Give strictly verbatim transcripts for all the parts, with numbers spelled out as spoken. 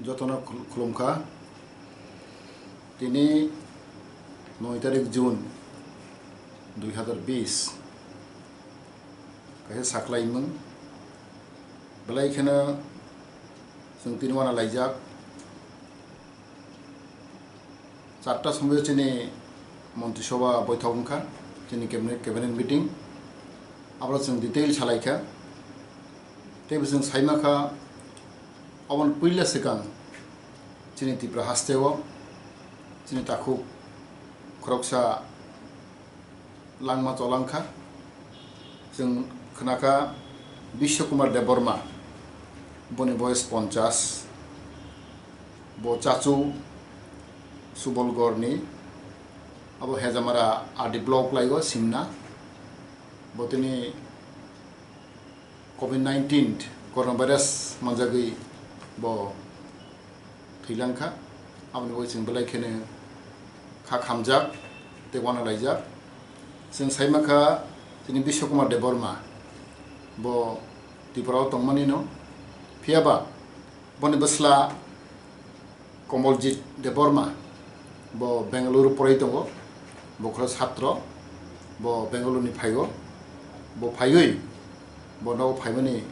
Jotono khul-, khulumkha. Tini noi tarik June dui hazar bis, kaisa saklaimung. Belai kheno chwng tini uanalaijak. Charta somoio chini Montri Sabha boithok wngkha, chini cabinet, cabinet meeting. Aboro chwng detail salaikha. Teibo chwng saimakha, oboni puila swkang chini Tripura hasteo chini takhuk khoroksa langma cholangkha. Chwng khnakha Biswa Kumar Debbarma, boni boyes ponchas, bo Chachu Subolgorni, abo Hejamara R D block laigo Simna, bo tini covid nineteen coronavirus manjagwi bo thwilangkha. Aboni bagwi chwng belai kheno kha khamjak tei uanalaijak. Chwng saimakha chini Biswa Kumar Debbarma bo Tripura o tongmanino, phiyaba boni bwsla Komoljit Debbarma, bo Bengaluru porai tongo, bo khoro satro, bo Bengaluru ni phaigo, bo phaiwi, bo nogo phaimani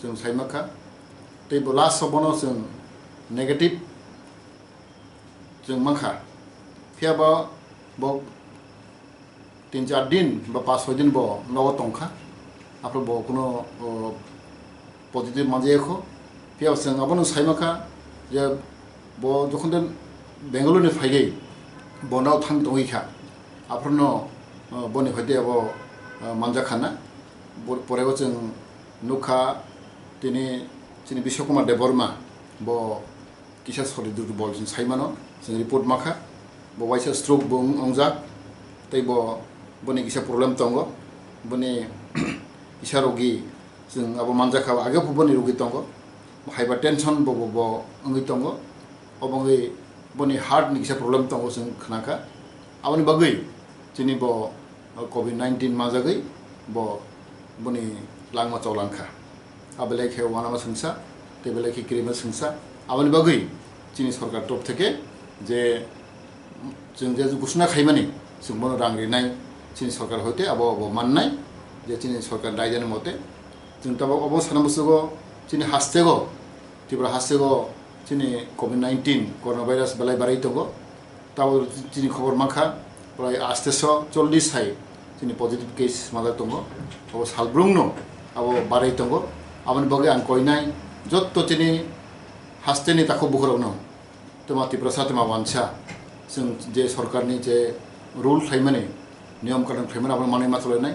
chwng saimakha, tei bo last o bono chwng negative chwng mankha, phiyaba bo tin char din ba pas soi din bo nogo tongkha, aphuru bo kuno, o, positive manjayakho. Phiya chwng abono saimakha je bo jokhon de Bengaluru ni phaigwi bo nogo thang tongwi kha, aphuruno, o, boni hoite abo, o, manjakha na. Bo-, pore o chwng nukha tini chini Biswa Kumar Debbarma bo kisa sori durbol chwng saimano, chwng report makha, bo waisa stroke bo wng-, wngjak, tei bo, boni kisa problem tongo, boni kisa rogi chwng abo manjakha, age pho boni rogi tongo, hypertension bo, bo, bo wngwi tongo, obo wngwi boni heart ni kisa problem tongo chwng khnakha, aboni bagwi chini bo o covid nineteen manjagwi bo boni langma cholangkha. A belai khe uanama swngsa, tei belai khe kirima swngsa. Aboni bagwi chini sorkar top theke je chwng je ghosona khaimani, chwng bono rang rinai, chini sorkar hoite abo, abo mannai, je chini sorkar daidani mote. Chwng tabok obo sana musugo chini hastego, Tripura hastego chini covid nineteen coronavirus belai barai tongo. Tabok chini khobor mankha, prai asteso chollish hai chini positive case majak tongo. Abo salbrumno abo barai tongo. Aboni bagwi ang koinai jotto chini hasteni takhuk bukhurokno, twma Tiprasa, twma uansa, chwng je sorkarni je rule khlaimani, niyom kanun khlaimani, abono manwi ma cholainai.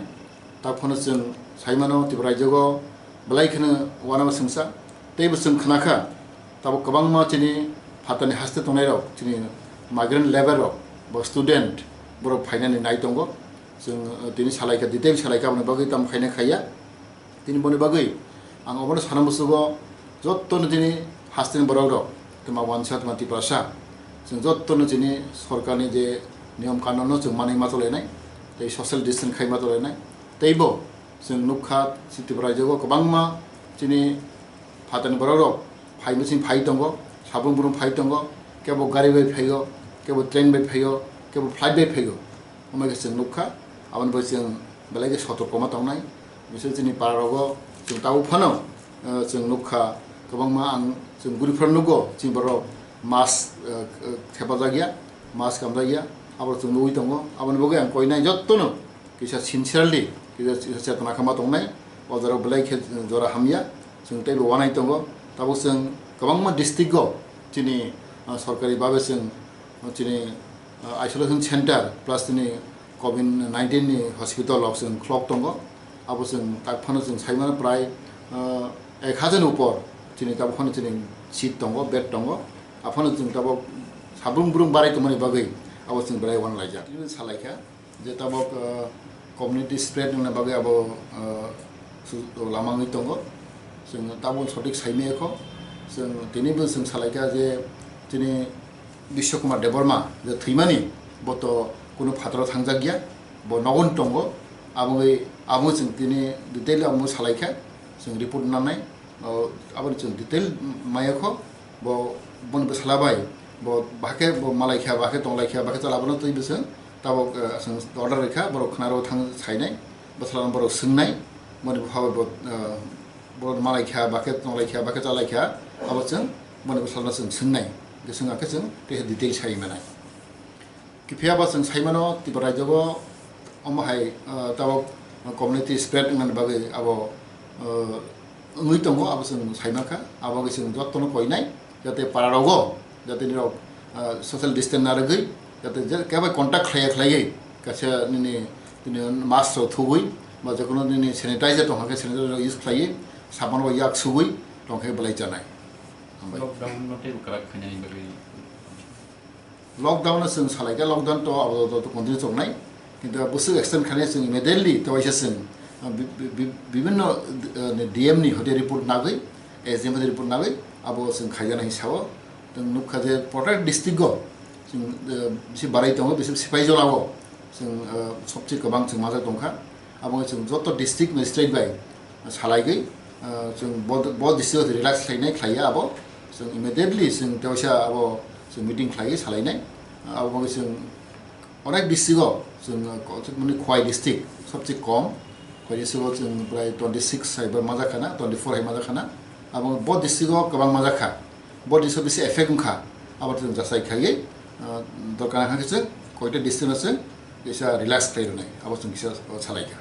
Tak phano chwng saimano Tripura raijogo belai kheno uanama swngsa. Teibo chwng khnakha, tabuk kwbangma chini phatarni haste tongnairok, chini migrant labour rok, bo student, borok phainani nai tongo. Chwng, eh, tini salaikha, detail salaikha, aboni bagwi tamo khaina khaiya. Tini boni bagwi ang obono sana musugo, jottono chini hasteni borok rok, twma uansa, twma Tiprasa, chwng jottono chini sorkarni je niyom kanunno chwng manwi ma cholainai, tei social distance khai ma cholainai, teibo chwng nukha, chini Tripura raijogo kwbangma chini phatarni borok rok phai machine phai tongo, sabung brum phai tongo, kebo gari bai phaio, kebo train bai phaio, kebo flight bai phaio. Omo khe chwng nukha, aboni bai chwng belai khe sotorkoma tongnai. Misal chini para rogo chwng tabuk phano, eh, chwng nukha, kwbangma ang chwng guriphano nugo, chini borok mask, eh, eh, thepajak ya, mask kamjak ya, abo chwng nugwi tongo. Aboni bagwi ang koinai jottono kisa sincerely, kisa, kisa chetona khe ma tongnai, o jora belai khe jora hamya, chwng teibo uanai tongo. Tabuk chwng kwbangma district o chini, ah, sorkari babe chwng, ah, chini, ah, isolation center plus chini covid nineteen ni hospital rok chwng khlok tongo. Abo chwng tak phano chwng saimano prai, ah, ek hajar ni upor chini tabuk phano chini seat tongo, bed tongo. Aphano chwng tabuk sabrum brum barai tongmani bagwi abo chwng belai uanalaijak. Tini salaikha. Je tabok, ah, community spread wngna bagwi abo, ah, su-, lama wngwi tongo. Chwng tabok sothik saimaya kho. Chwng tinibo chwng salaikha je chini Biswa Kumar Debbarma je thwimani, bo to kunu phataro thangjak ya, bo nogon tongo. Aboni, abo chwng tini detail abo salaikha, chwng report nanai, ah, aboni chwng detail maya kho. Bo, boni bwsala bai, bo bahai khe bo malai kha, bahai khe tonglai kha, bahai khe chala bono twi bwswng, tabok, eh, chwng order rwkha, borok khwnaro thang sainai, bwsala borok swngnai, boni bupha bai bo, eh, borok malai kha, bahai khe tonglai kha, bahai khe chalai kha, abo chwng boni bwsala chwng swngnai, bwswng hakhe chwng tei detail sai manai. Kiphiyaba chwng saimano Tripura rajyogo omo hai, ah, tabok community spread wngmani bagwi abo, ah, wngwi tongo, abo chwng saimankha, abo bai chwng jotono koinai, jate pararogo, jate nirok, ah, social distance narwgwi, jate je kebo contact khlaiya khlaiwi, kaisa nini, nini mask rok thugwi, ba jekono nini sanitizer tongkha khe sanitizer rok use khlaiwi, sabon bai yak sugwi tongkhe belai chanai. Hambai. Lockdown no tei kwrak khainani bagwi. Lockdown no chwng salai khe, lockdown to abo to continue chongnai, kintu bwswk extend khainai chwng immediately to waisa chwng, ah, bi-, bi-, bi-, bibinno, ah, D M ni hoite report nagwi, S D M hoite report nagwi abo chwng khaijana hinwi sao. Chwng nukha je protek district o chwng, ah, bisi barai tongo, bisi sipai jora o chwng, ah, sobse kwbang chwng majak tongkha. Abo chwng joto district magistrate bai salaigwi, ah, chwng bo, bo district relax khlainai khlaiya abo, chwng immediately chwng teisa abo chwng meeting khlaiwi salainai, ah, abo bagwi chwng onek district o chwng, ah, ko-, mane Khowai district sobse kom, Khowai district o chwng prai twenty six hai ba majak khana, twenty four hai majak khana, abo bo district o kwbang majak kha, bo district o bisi effect wngkha, abo chwng jasai khaiwi, ah, dorkar kha khe chwng koita district o chwng kisa relax khlai rwnai, abo chwng kisa salai kha.